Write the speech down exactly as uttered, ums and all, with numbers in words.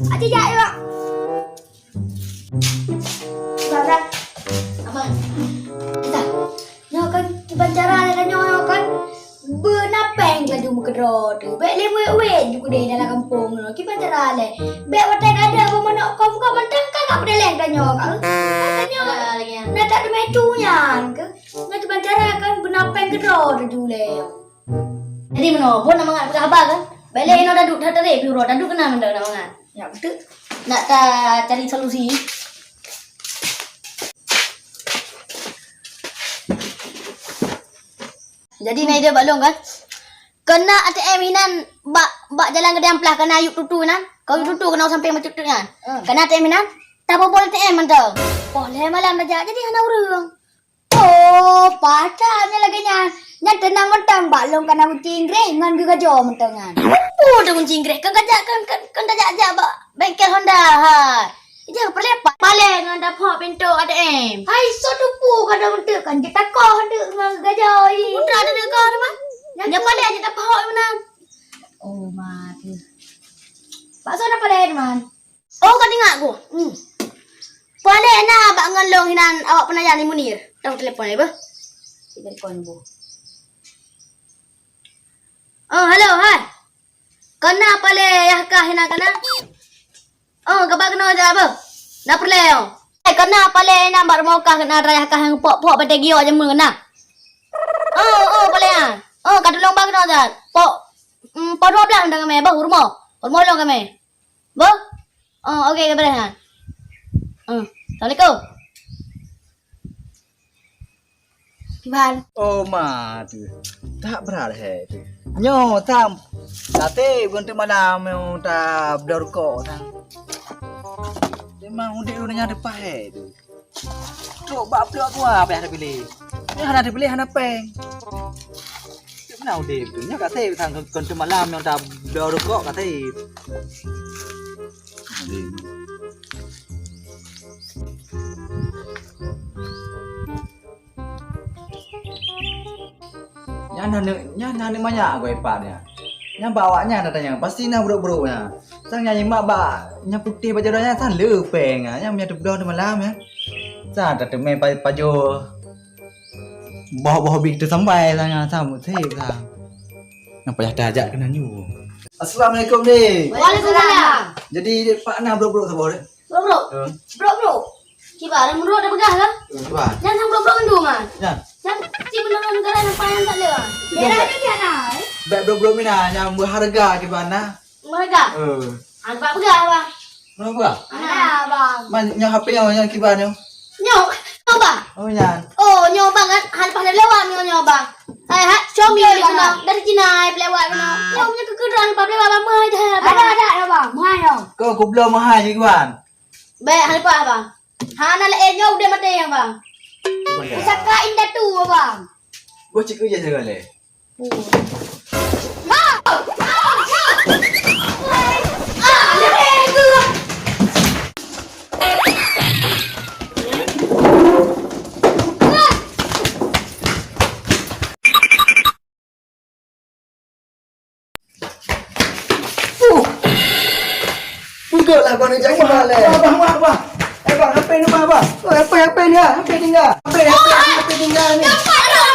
Aci jak, Bang. Bang, Bang. Abang. Kita. Nyoe kan kiban cara lé nyoe, nyoe kan. Beuna péng laju meukeudroe tu. Bék lé wét-wét ju keudeh dalam gampông nyoe. Kiban cara lé. Bék watèe ka ada bumoe manok kông-kông mantong ka, ka peudeleng tanyoe ka. Kan tanyoe. Ada lagi, ya. Nah, tak ada metu nyan ke. Nyan kiban cara kan beuna péng keudroe tu lé. Jadi meunoe, buet na mangat peugah haba kan? Bèk lé inoe taduek that tarek pih uroe, taduek keunan mantong na mangat. Nyak beutôi. Nak ta cari solusi. Jadi na idéh bak lôn kan? Keu na A T M inan bak, bak jalan Geudang Plah keu na yub tutu inan. Keu yub tutu keu na sampai meucut-cut nyan. Hmm. Keu na A T M inan, tabobol A T M mantong. Poh lhèe malam tajak, jadi hana ureueng. Oh, patah nyan lagèe nyan. Nyan teunang mantong bak lôn ka na gunci Inggréh ngon geugajoe mantong nyan. Peue teuk gunci Inggréh? Kan kajak, kan, kan, kan tajak-jak bak bengkel Honda hai. Ija peureulèe pa-, paleng ngon taphok pintô A T M. Hai, soe teupeu ka na mantong kan jeuet takoh teuk ngon geugajoe. Putra teuk takoh teuma. Nyan paleng jeuet taphok meunan. Oh, ma teuh. Bak soe na paleng, Man? Oh, ka teuingat ku. Hmm. Paleng na bak ngon lôn hinan awak peunajan Munir. Tang telepon ai beuh. Telepon bu. Oh, halo, hai. Keu na paleng yah kah hinan keu na? Oh, ka ba keunoe jak beuh. Na peureulèe, oh. Hai, keu na paleng hinan bak rumoh kah keu na rayah kah nyang pok-pok batèe giok jameun keu na. Oh, oh, paleng ah. Oh, ka tulông ba keunoe jak. Pok, mm, pok dua blah dong kami beuh, rumoh. Rumoh lôn kami. Beuh? Oh, oke, ka beureh, ha. Hmm, assalamualaikum. Kiban. Oh, ma teuh. Tak brat hai teuh. Nyoe tam. Tate beunteuk malam nyoe tabloe rukok tam. Memang udép ureueng nyan teupah hai teuh. Trok bak pluek dua payah tapiléh. Nyoe hana tapiléh hana péng. Cit meunan udép tu. Nyoe ka sép sang kon teumalam nyoe tabloe rukok ka sép. Nyan aneuk, nyan aneuk manyak goe pat nyan. Nyan bak awak nyan datang nyan, pasti na brok-brok nyan. Sang nyan nyimak bak nyang putéh bajèe droe nyan, sang le péng nyan, nyan meunyo teubloe teumalam nyan. Sang tateumé pa-, pajoh boh-boh bit teusambai sang nyan, sang meuséh sang. Nyan payah tajak keunan nyoe. Assalamualaikum, Dek. Waalaikumsalam. Jadi, Dek, pat na brok-brok saboh, Dek? Brok-brok? Eh. Brok-brok? Kiban, brok-brok dah peugah kah? Eh, kiban. Nyan sang brok-brok ngon dum, Man. Nyan. Nyan cit beunang negara nyang payan tak le, Man. Itu merah bèk, tu dia na, eh? Bèk brok-brok mina nyang beuharga kiban na. Beuharga? Eh. Hana peugah, Bang. Hana peugah? Hana, Bang. Man, nyoe H P nyoe, nyoe kiban nyoe. Nyoe, nyoe, Bang. Oh, nyan. Oh, nyoe, Bang, kan? Hana paih lewat nyoe, nyoe, Bang. Hai, hai, Xiaomi ni keunoe. Dari Cina, hai, pelewat keunoe. Nyoe punya keukeudroe hana paih lewat, Bang. Meuhai dah, Bang. Ada, ada, ada, Bang. Meuhai nyoe. Kau kubloe meuhai kiban. Bèk, hana paih, Bang. Hana laén nyoe udép maté, Bang. Pusaka indatu, Bang. Boh cit keu jih jaga lé. Pukul lah kau ni jangan balik. Abah, abah, abah. Eh, bang, apa ni, bang, abah? Oh, apa, apa ni, ah? Apa tinggal? Apa, apa, apa tinggal ni? Nampak tak?